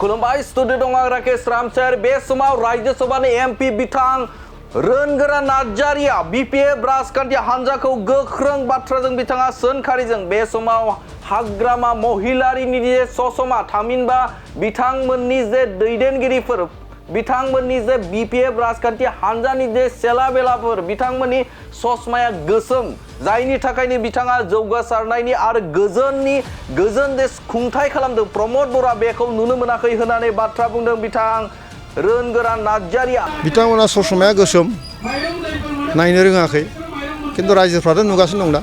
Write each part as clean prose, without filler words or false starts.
खुलुमबाय स्टुडिय दं आं राकेश रामसर बे समाव राज्य सभानि एमपि बिथां रोनगोरा नार्जारिया बिपिएफ राजखान्थि हान्जाखौ गोख्रों बाथ्राजों बिथाङा सोंखारिजों बे समाव हाग्रामा महिलारिनि जे ससमा थामहिनबा बिथांमोननि जे दैदेनगिरिफोर बिथांमोननि जे बिपिएफ राजखान्थि हान्जानि जे सेला बेलाफोर बिथांमोननि ससमाया गोसोम जायनि थाखायनो बिथाङा जौगासारनायनि आरो गोजोन जे खुंथाय खालामदों प्रमद बर'आ बेखौ नुनो मोनाखै होननानै बाथ्रा बुंदों बिथां रोनगोरा नार्जारिया बिथांमोना ससमाया गोसोम नायनो रोङाखै खिन्थु रायजोफ्राथ' नुगासिनो दं दा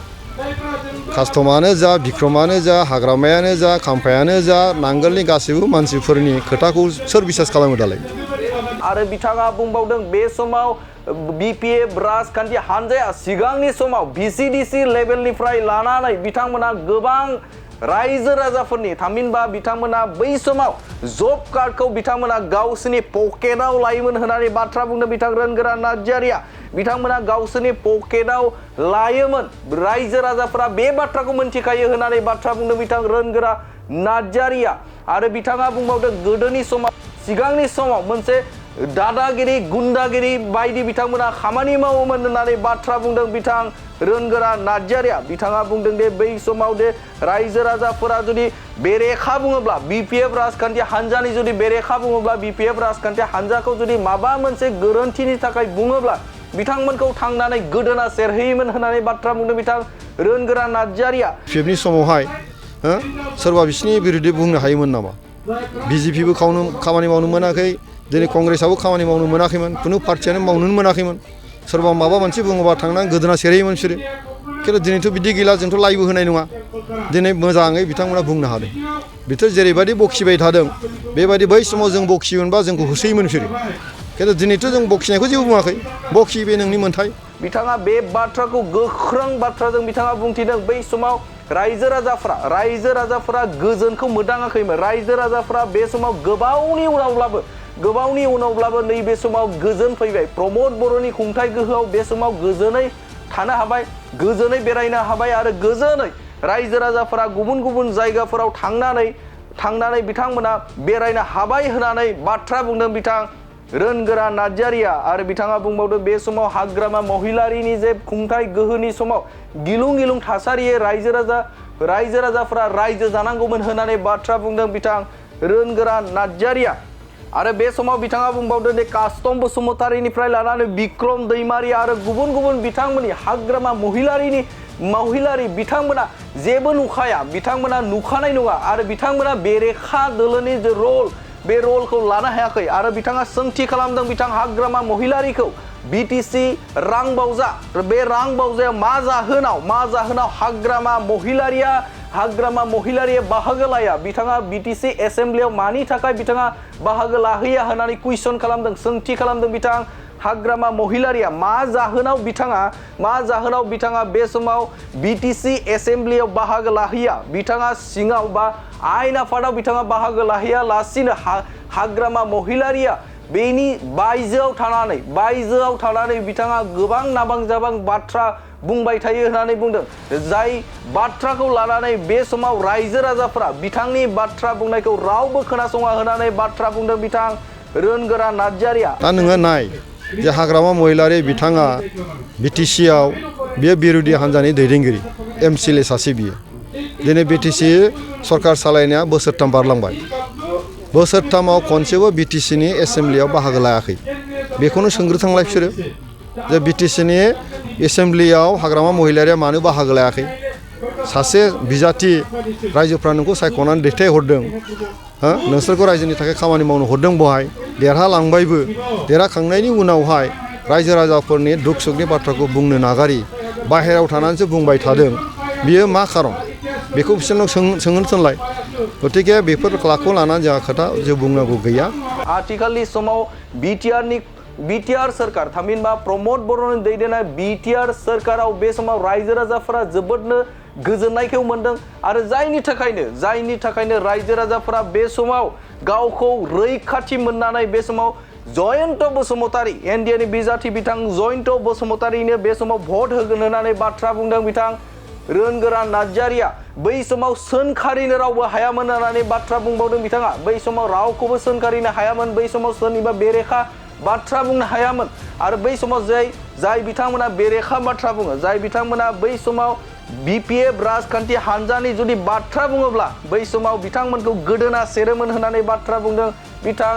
कास्टमानो जा बिक्रमानो जा हाग्रामायानो जा खाम्फायानो जा नांगोलनि गासैबो मानसिफोरनि खोथाखौ सोर बिसास खालामो दालाय आरो बिथाङा बुंबावदों बे समाव बिपिएफ राजखान्थि हान्जाया सिगांनि समाव भिसिडिसि लेभेलनिफ्राय लानानै बिथांमोना गोबां रायजो राजाफोरनि थामहिनबा बिथांमोना बै समाव जब कार्डखौ बिथांमोना गावसोरनि पकेटाव लायोमोन होननानै बाथ्रा बुंदों बिथां रोनगोरा नार्जारिया बिथांमोना गावसोरनि पकेटाव लायोमोन रायजो राजाफोरा बे बाथ्राखौ मोनथिखायो होननानै बाथ्रा बुंदों बिथां रोनगोरा नार्जारिया आरो बिथाङा बुंबावदों गोदोनि समाव सिगांनि समाव मोनसे दादागिरि गुन्डागिरि बायदि बिथांमोना खामानि मावोमोन होननानै बाथ्रा बुंदों बिथां रोनगोरा नार्जारिया बिथाङा बुंदों दे बै समाव दे रायजो राजाफोरा जुदि बेरेखा बुङोब्ला बिपिएफ राजखान्थि हान्जानि जुदि बेरेखा बुङोब्ला बिपिएफ राजखान्थि हान्जाखौ जुदि माबा मोनसे गोरोन्थिनि थाखाय बुङोब्ला बिथांमोनखौ थांनानै गोदोना सेरहैयोमोन होननानै बाथ्रा बुंदों बिथां रोनगोरा नार्जारिया बिपिएफनि समावहाय सोरबा बिसिनि बिरुद्धै बुंनो हायोमोन नामा बिजेपिबो खामानि मावनो मोनाखै दिनै कंग्रेसआबो खामानि मावनो मोनाखैमोन खुनु पार्टियानो मावनो मोनाखैमोन सोरबा माबा मोनसे बुङोबा थांनानै गोदोना सेरहैयोमोन बिसोरो खिन्थु दिनैथ' बिदि गैला जोंथ' लाइबो होनाय नङा दिनै मोजाङै बिथांमोना बुंनो हादों बिसोर जेरैबायदि बखिबाय थादों बेबायदि बै समाव जों बखियोमोनबा जोंखौ होसोयोमोन बिसोरो खिन्थु दिनैथ' जों बखिनायखौ जेबो बुङाखै बखि बे नोंनि मोन्थाय बिथाङा बे बाथ्राखौ गोख्रों बाथ्राजों बिथाङा बुंथिदों बै समाव रायजो राजाफोरा गोजोनखौ मोनदाङाखैमोन रायजो राजाफोरा बे समाव गोबावनि उनावब्लाबो नैबे समाव गोजोन फैबाय प्रमद बर'नि खुंथाय गोहोआव बे समाव गोजोनै थानो हाबाय गोजोनै बेरायनो हाबाय आरो गोजोनै रायजो राजाफोरा गुबुन गुबुन जायगाफोराव थांनानै बिथांमोना बेरायनो हाबाय होननानै बाथ्रा बुंदों बिथां रोनगोरा नार्जारिया आरो बिथाङा बुंबावदों बे समाव हाग्रामा महिलारिनि जे खुंथाय गोहोनि समाव गिलुं थासारियै रायजो राजाफोरा रायजो जानांगौमोन होननानै बाथ्रा बुंदों बिथां रोनगोरा नार्जारिया आरो बे समाव बिथाङा बुंबावदों दे कास्टम बसुमतारिनिफ्राय लानानै बिक्रम दैमारि आरो गुबुन हाग्रामा महिलारि बिथांमोना जेबो नुखाया बिथांमोना नुखानाय नङा आरो बिथांमोना बेरेखा दोलोनि जे रल बे रलखौ लानो हायाखै आरो बिथाङा सोंथि खालामदों बिथां हाग्रामा महिलारिखौ बिटिसि रां बावजा बे रां बावजाया मा जाहोनाव हाग्रामा महिलारिया बाहागो लाया बिथाङा बिटिसि एसेम्ब्लियाव मानि थाखाय बिथाङा बाहागो लाहैया होननानै कुइसन खालामदों सोंथि खालामदों बिथां हाग्रामा महिलारिया मा जाहोनाव बिथाङा बे समाव बिटिसि एसेम्ब्लियाव बाहागो लाहैया बिथाङा सिङाव बा आयेन आफादाव बिथाङा बाहागो लाहैया लासिनो हाग्रामा महिलारिया बेनि बायजोआव थानानै बिथाङा गोबां नाबां जाबां बाथ्रा बुंबाय थायो होननानै बुंदों जाय बाथ्राखौ लानानै बे समाव रायजो राजाफोरा बिथांनि बाथ्रा बुंनायखौ रावबो खोनासङा होननानै बाथ्रा बुंदों बिथां रोनगोरा नार्जारिया दा नोङो नाय जे हाग्रामा महिलारि बिथाङा बिटिसिआव बियो बिरोधि हान्जानि दैदेनगिरि एमसिएलए सासे बियो दिनै बिटिसि सरकार सालायनाया बोसोरथाम बारलांबाय बोसोरथामाव खनसेबो बिटिसिनि एसेम्ब्लियाव बाहागो लायाखै बेखौनो सोंग्रोथांलाय बिसोरो जे बिटिसिनि एसेम्ब्लियाव हाग्रामा महिलारिया मानो बाहागो लायाखै सासे बिजाथि रायजोफ्रा नोंखौ सायख'नानै दैथायहरदों नोंसोरखौ रायजोनि थाखाय खामानि मावनो हरदों बहाय देरहालांबायबो देरहाखांनायनि उनावहाय रायजो राजाफोरनि दुख सुखनि बाथ्राखौ बुंनो नागारि बाहेरायाव थानानैसो बुंबाय थादों बियो मा खारन बेखौ बिसोरनाव सोंनो थोनलाय गतिके बेफोर लाखौ लानानै जोंहा खोथा जे बुंनांगौ गैया आथिखालनि समाव बिटिआर सरकार थामहिनबा प्रमद बर'नि दैदेननाय बिटिआर सरकाराव बे समाव रायजो राजाफोरा जोबोदनो गोजोननायखौ मोनदों आरो जायनि थाखायनो रायजो राजाफोरा बे समाव गावखौ रैखाथि मोननानै बे समाव जयन्त बसुमतारी एनडिएनि बिजाथि बिथां जयन्त बसुमतारीनो बे समाव भट होगोन होननानै बाथ्रा बुंदों बिथां रोनगोरा नार्जारिया बै समाव सोंखारिनो रावबो हायामोन होननानै बाथ्रा बुंबावदों बिथाङा बै समाव रावखौबो सोंखारिनो हायामोन बै समाव सोरनिबा बेरेखा बाथ्रा बुंनो हायामोन आरो बै समाव जाय बिथांमोना बेरेखा बाथ्रा बुङो जाय बिथांमोना बै समाव BPF राजखान्थि हान्जानि जुदि बाथ्रा बुङोब्ला बै समाव बिथांमोनखौ गोदोना सेरोमोन होननानै बाथ्रा बुंदों बिथां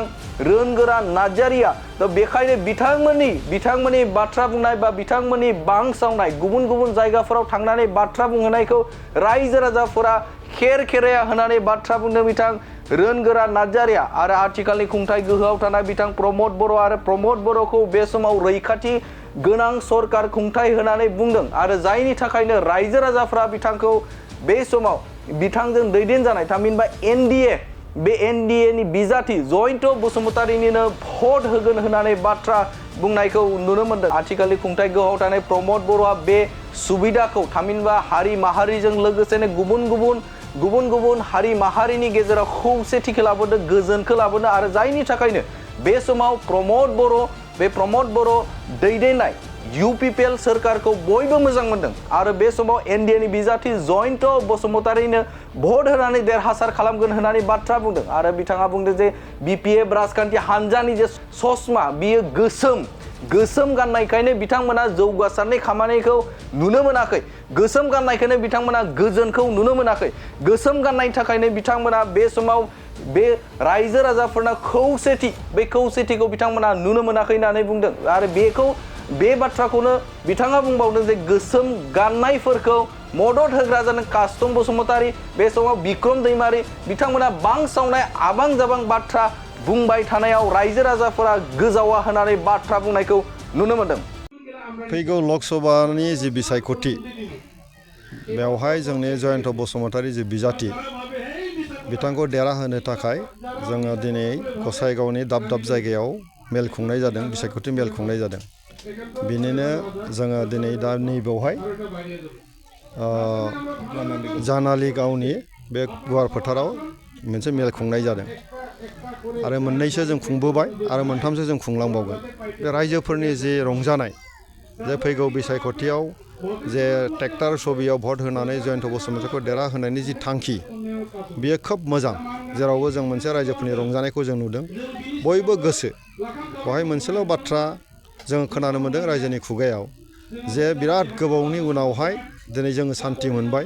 रोनगोरा नार्जारिया दा बेखायनो बिथांमोननि बाथ्रा बुंनाय बा बिथांमोननि बांसावनाय गुबुन गुबुन जायगाफोराव थांनानै बाथ्रा बुंहोनायखौ रायजो राजाफोरा खेराया होननानै बाथ्रा बुंदों बिथां रोनगोरा नार्जारिया आरो आथिखालनि खुंथाय गोहोआव थानाय बिथां प्रमद बर' आरो प्रमद बर'खौ बे समाव रैखाथि गोनां सरकार खुंथाय होनानै बुंदों आरो जायनि थाखायनो रायजो राजाफ्रा बिथांखौ बे समाव बिथांजों दैदेनजानाय थामहिनबा NDA बे NDA नि बिजाथि जयन्त बसुमतारीनिनो भट होगोन होननानै बाथ्रा बुंनायखौ नुनो मोन्दों आथिखालनि खुंथाय गोहोआव थानाय प्रमद बर'आ बे सुबिदाखौ थामहिनबा हारि माहारिजों लोगोसेनो गुबुन गुबुन हारि माहारिनि गेजेराव खौसेथिखौ लाबोदों गोजोनखौ लाबोदों आरो जायनि थाखायनो बे समाव प्रमद बर' दैदेननाय UPPL सोरखारखौ बयबो मोजां मोनदों आरो बे समाव NDA नि बिजाथि जयन्त बसुमतारीनो भट होनानै देरहासार खालामगोन होननानै बाथ्रा बुंदों आरो बिथाङा बुंदों जे BPF राजखान्थि हान्जानि जे ससमा बियो गोसोम गाननायखायनो बिथांमोना जौगासारनाय खामानिखौ नुनो मोनाखै गोसोम गाननायखायनो बिथांमोना गोजोनखौ नुनो मोनाखै गोसोम गाननायनि थाखायनो बिथांमोना बे समाव बे रायजो राजाफोरना खौसेथिखौ बिथांमोना नुनो मोनाखै होननानै बुंदों आरो बे बाथ्राखौनो बिथाङा बुंबावदों जे गोसोम गाननायफोरखौ मदद होग्रा जादों कास्टम बसुमतारी बे समाव बिक्रम दैमारी बिथांमोना बांसावनाय आबां जाबां बाथ्रा बुंबाय थानायाव रायजो राजाफोरा गोजावा होननानै बाथ्रा बुंनायखौ नुनो मोन्दों फैगौ लकसभानि जि बिसायख'थि बेवहाय जोंनि जयन्त बसुमतारी जि बिजाथि बिथांखौ देरहाहोनो थाखाय जोङो दिनै गसाइगावनि दाब दाब जायगायाव मेल खुंनाय जादों बिसायख'थि मेल खुंनाय जादों बिनिनो जोङो दिनै दा नैबेवहाय जानालि गावनि बे गुवार फोथाराव मोनसे मेल खुंनाय जादों आरो मोननैसो जों खुंबोबाय आरो मोनथामसो जों खुंलांबावगोन बे रायजोफोरनि जि रंजानाय जे फैगौ बिसायख'थियाव जे ट्रेक्टर सबियाव भट होनानै जयन्त बसुमतारीखौ देरहाहोनायनि जि थांखि बियो खोब मोजां जेरावबो जों मोनसे रायजोफोरनि रंजानायखौ जों नुदों बयबो गोसो बेवहाय मोनसेल' बाथ्रा जों खोनानो मोन्दों रायजोनि खुगायाव जे बिराद गोबावनि उनावहाय दिनै जोङो सान्थि मोनबाय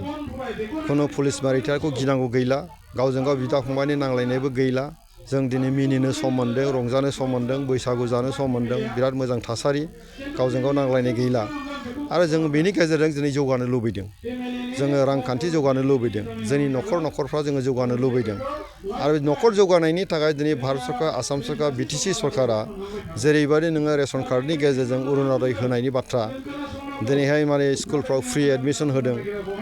खुनु पुलिस मारिथायखौ गिनांगौ गैला गावजों गाव बिदा फंबायनि नांलायनायबो गैला जों दिनै मिनिनो सम मोन्दों रंजानो सम मोन्दों बैसागु जानो सम मोन्दों बिराद मोजां थासारि गावजों गाव नांलायनाय गैला आरो जों बेनि गेजेरजों दिनै जौगानो लुबैदों जोङो रांखान्थि जौगानो लुबैदों जोंनि न'खरफ्रा जोङो जौगानो लुबैदों आरो न'खर जौगानायनि थाखाय दिनै भारत सरकार आसाम सरकार BTC सरकारा जेरैबायदि नोङो रेशन कार्डनि गेजेरजों अरुनदय होनायनि बाथ्रा दिनैहाय माने स्कुलफ्राव फ्रि एडमिसन होदों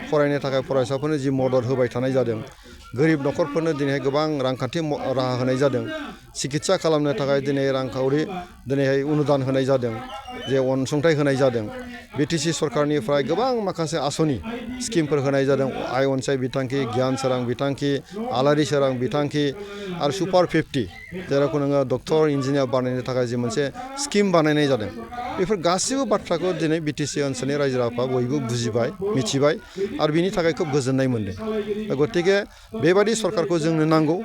फरायनो थाखाय फरायसाफोरनो जि मदद होबाय थानाय जादों गोरिब न'खरफोरनो दिनैहाय गोबां रांखान्थि राहा होनाय जादों सिकित्सा खालामनो थाखाय दिनै रांखावरि दिनैहाय अनुदान होनाय जादों जे अनसुंथाइ होनाय जादों BTC सरकारनिफ्राय गोबां माखासे आसनि स्किमफोर होनाय जादों आइ अनसाय बिथांखि गियान सोरां बिथांखि आलारि सोरां बिथांखि आरो सुपार 50 जेरावखौ नोङो डक्टर इन्जिनियार बानायनो थाखाय जि मोनसे स्किम बानायनाय जादों बेफोर गासिबो बाथ्राखौ दिनै BTC ओनसोलनि रायजो राजाफ्रा बयबो बुजिबाय मिथिबाय आरो बिनि थाखाय खोब गोजोननाय मोन्दों गतिके बेबादि सरकारखौ जोंनो नांगौ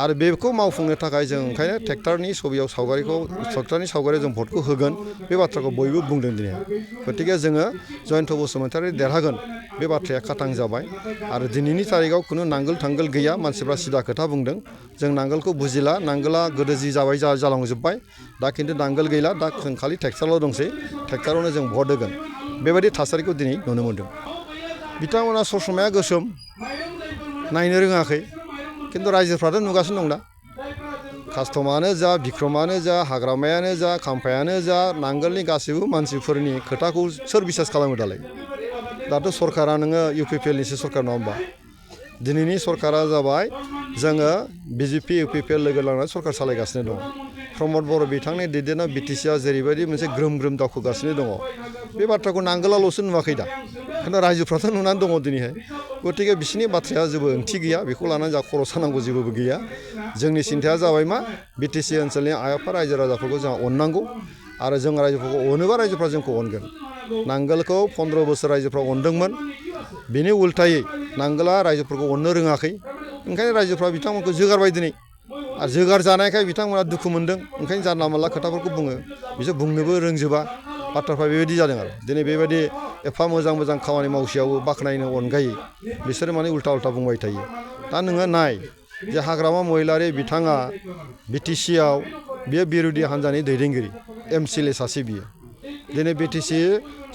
आरो बेखौ मावफुंनो थाखाय जों ओंखायनो ट्रेक्टरनि सावगारियाव जों भटखौ होगोन बे बाथ्राखौ बयबो बुंदों दिनै गतिके जोङो जयन्त बसुमतारी देरहागोन बे बाथ्राया खाथां जाबाय आरो दिनैनि तारिखाव खुनु नांगोल थांगोल गैया मानसिफ्रा सिदा खोथा बुंदों जों नांगोलखौ बुजिला नांगोला गोदो जि जाबाय जालांजोब्बाय दा खिन्थु नांगोल गैला दा जों खालि ट्रेक्टरल' दंसै ट्रेक्टरावनो जों भट होगोन बेबायदि थासारिखौ दिनै नुनो मोन्दों बिथांमोना ससमाया गोसोम नायनो रोङाखै खिन्थु रायजोफ्राथ' नुगासिनो दं दा कास्टमानो जा बिक्रमानो जा हाग्रामायानो जा खाम्फायानो जा नांगोलनि गासैबो मानसिफोरनि खोथाखौ सोर बिसास खालामो दालाय दाथ' सरकारा नोङो UPPLनिसो सरकार नङा होमबा दिनैनि सरकारा जाबाय जोङो BJP UPPL लोगो लानानै सरकार सालायगासिनो दङ प्रमद बर' बिथांनि दैदेननायाव BTCआ जेरैबायदि मोनसे ग्रोम दावखोगासिनो दङ बे बाथ्राखौ नांगोलाल'सो नुवाखै दा खिन्थु रायजोफ्राथ' नुनानै दङ दिनैहाय गतिके बिसोरनि बाथ्राया जेबो ओंथि गैया बेखौ लानानै जा खर' सानांगौ जेबो गैया जोंनि सिन्थाया जाबाय मा BTC ओनसोलनि आइ आफा रायजो राजाफोरखौ जोंहा अननांगौ आरो जों रायजोफोरखौ अनोबा रायजोफ्रा जोंखौ अनगोन नांगोलखौ 15 बोसोर रायजोफ्रा अनदोंमोन बेनि उल्थायै नांगोला रायजोफोरखौ अननो रोङाखै ओंखायनो रायजोफ्रा बिथांमोनखौ जोगारबाय दिनै आरो जोगार जानायखाय बिथांमोना दुखु मोनदों ओंखायनो जानला मानला खोथाफोरखौ बुङो बिसोर बुंनोबो रोंजोबा बाथ्राफ्रा बेबायदि जादों आरो दिनै बेबायदि एफा मोजां मोजां खामानि मावसेयावबो बाख्नायनो अनगायै बिसोरो माने उल्था उल्था बुंबाय थायो दा नोङो नाय जे हाग्रामा महिलारि बिथाङा बिटिसिआव बियो बिरोधि हान्जानि दैदेनगिरि एमसिएलए सासे बियो दिनै बिटिसि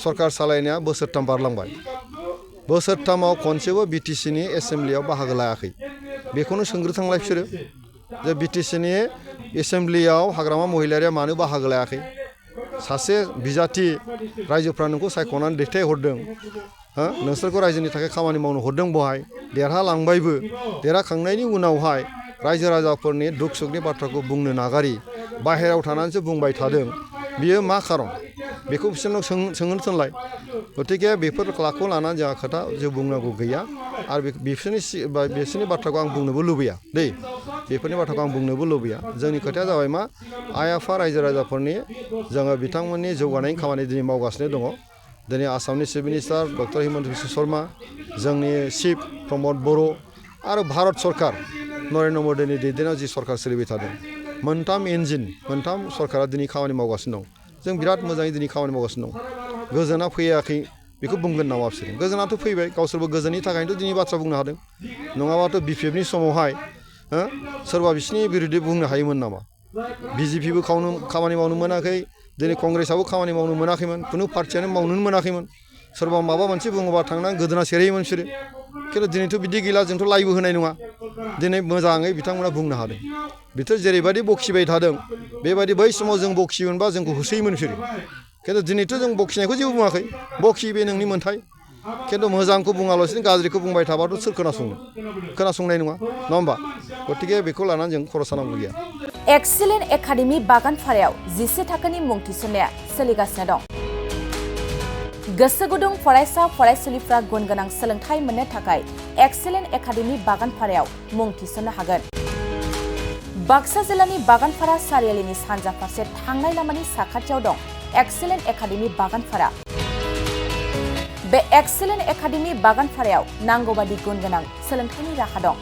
सरकार सालायनाया बोसोरथाम बारलांबाय बोसोरथामाव खनसेबो बिटिसिनि एसेम्ब्लियाव बाहागो लायाखै बेखौनो सोंग्रोथांलाय बिसोरो जे बिटिसिनि एसेम्ब्लियाव हाग्रामा महिलारिया मानो बाहागो लायाखै सासे बिजाथि रायजोफ्रा नोंखौ सायख'नानै दैथायहरदों नोंसोरखौ रायजोनि थाखाय खामानि मावनो हरदों बहाय देरहालांबायबो देरहाखांनायनि उनावहाय रायजो राजाफोरनि दुख सुखनि बाथ्राखौ बुंनो नागारि बाहेरायाव थानानैसो बुंबाय थादों बियो मा खारन बेखौ बिसोरनाव सोंनो थोनलाय गतिके बेफोर लाखौ लानानै जोंहा खोथा जों बुंनांगौ गैया आरो बिसोरनि बाथ्राखौ आं बुंनोबो लुबैया दै बेफोरनि बाथ्राखौ आं बुंनोबो लुबैया जोंनि खोथाया जाबाय मा आइ आफा रायजो राजाफोरनि जोङो बिथांमोननि जौगानायनि खामानि दिनै मावगासिनो दङ दिनै आसामनि chief minister doctor Himanta Biswa Sharma जोंनि चिफ प्रमद बर' आरो भारत सरकार नरेन्द्र मदिनि दैदेननायाव जि सरकार सोलिबाय थादों मोनथाम इन्जिन मोनथाम सरकारा दिनै खामानि मावगासिनो दं जों बिराद मोजाङै दिनै खामानि मावगासिनो दं गोजोना फैयाखै बेखौ बुंगोन नामा बिसोरो गोजोनाथ' फैबाय गावसोरबो गोजोननि थाखायनोथ' दिनै बाथ्रा बुंनो हादों नङाबाथ' बिपिएफनि समावहाय सोरबा बिसिनि बिरुद्धै बुंनो हायोमोन नामा बिजेपिबो खामानि मावनो मोनाखै दिनै कंग्रेसआबो खामानि मावनो मोनाखैमोन खुनु पार्टियानो मावनोनो मोनाखैमोन सोरबा माबा मोनसे बुङोबा थांनानै गोदोना सेरहैयोमोन बिसोरो खिन्थु दिनैथ' बिदि गैला जोंथ' लाइबो होनाय नङा दिनै मोजाङै बिथांमोना बुंनो हादों बिसोर जेरैबायदि बखिबाय थादों बेबायदि बै समाव जों बखियोमोनबा जोंखौ होसोयोमोन बिसोरो खिन्थु दिनैथ' जों बखिनायखौ जेबो बुङाखै बखि बे नोंनि मोन्थाय खिन्थु मोजांखौ बुङालासिनो गाज्रिखौ बुंबाय थाबाथ' सोर खोनासंनाय नङा होमबा गतिके बेखौ लानानै जों खर' सानांगौ गैया एक्सिलेन्ट एकाडेमि बागानपारायाव 11 थाखोनि मुं थिसननाया सोलिगासिनो दं गोसो गुदुं फरायसा फरायसुलिफ्रा गुन गोनां सोलोंथाइ मोननो थाखाय एक्सिलेन्ट एकाडेमि बागानपारायाव मुं थिसननो हागोन बाक्सा जिल्लानि बागानपारा सारियालिनि सानजा फारसे थांनाय लामानि साखाथियाव दं एक्सिलेन्ट एकाडेमि बागानपारा बे एक्सिलेन्ट एकाडेमि बागानपारायाव नांगौबादि गुन गोनां सोलोंथाइनि राहा दं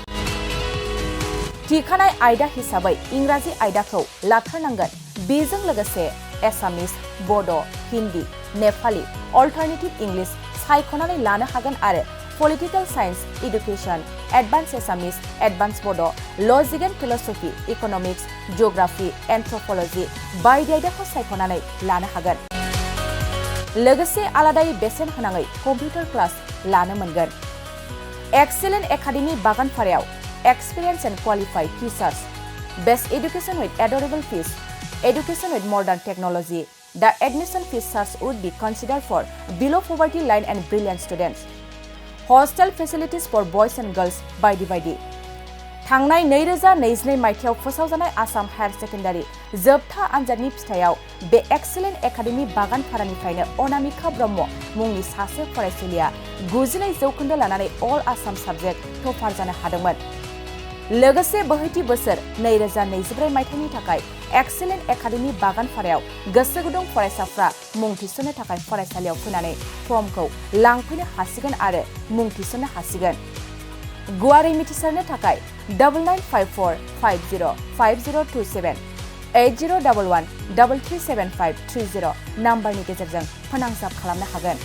थिखानाय आयदा हिसाबै इंराजि आयदाखौ लाथारनांगोन बेजों लोगोसे एसामिस बड' हिन्दी नेपाली अल्टारनेटिभ इंलिश सायख'नानै लानो हागोन आरो पलिटिकल साइन्स एडुकेशन एडभान्स एसामिस एडभान्स बड' लजिक एन्ड फिलसफि इकनमिक्स जिअग्राफि एन्थ्रपलजि बायदि आयदाखौ सायख'नानै लानो हागोन लोगोसे आलादायै बेसेन होनाङै कम्पिउटार क्लास लानो मोनगोन एक्सिलेन्ट एकाडेमि बागानपारायाव experience and qualified teachers, best education with adorable fees, education with modern technology. The admission fees charge would be considered for below poverty line and brilliant students. Hostel facilities for boys and girls by divided. थांनाय 2022 मायथाइयाव फोसावजानाय Assam higher secondary जोबथा आनजादनि फिथायाव बे excellent academy बागानपारानिफ्रायनो Anamika Brahma मुंनि सासे फरायसुलिया 92% लानानै अल Assam subject topper जानो हादोंमोन लोगोसे बोहैथि बोसोर 2024 मायथाइनि थाखाय एक्सिलेन्ट एकाडेमि बागानपारायाव गोसो गुदुं फरायसाफ्रा मुं थिसननो थाखाय फरायसालियाव फैनानै फर्मखौ लांफैनो हासिगोन आरो मुं थिसननो हासिगोन गुवारै मिथिसारनो थाखाय 9954505027 8011337530 नाम्बारनि गेजेरजों फोनांजाब खालामनो हागोन।